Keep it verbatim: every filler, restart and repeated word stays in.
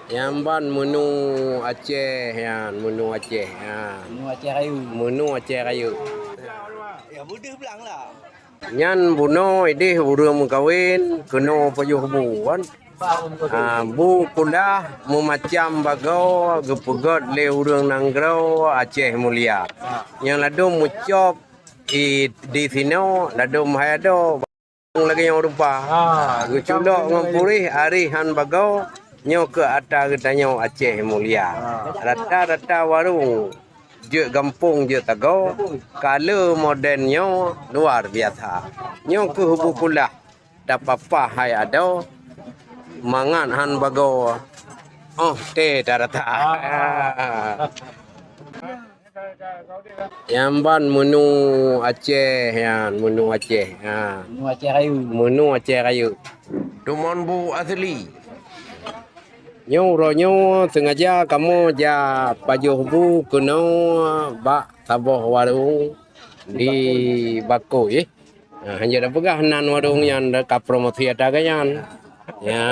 Nyan ban menu Aceh nyan, menu Aceh. Ha. Menu Aceh Rayeuk. Menu Aceh Rayeuk. Ya, budeh belang lah. Nyan bunoe ideh ureuëng meukawen keunoe pajoh bu kan. Ha, bu kulah meumacam bagoe geupeugét lé ureuëng nanggroe Aceh Mulia. Nyang ladôm meucop i di sinoe ladôm hai adoe. Lagée nyang rupa. Ha, geuculok ngon puréh, arih han bagoe, nyoe keuh atra geutanyoe Aceh Mulia. Rata-rata warong jeuet gampông jeuet tagoe, kala modern nyoe luar biasa. Nyoe keuh bu kulah, tapapah hai adoe, mangat han bagoe, oh tée tarata. Nyan ban menu Aceh nyan, menu Aceh. Ha. Menu Aceh Rayeuk. Menu Aceh Rayeuk. Dumon bu asli. Nyoe uroe nyoe sengaja kamoe jak pajoh bu keunoe bak saboh warong di Bakoi. Ha, hana tapeugah nan warong nyan ka promosi ata geuh nyan. Ya.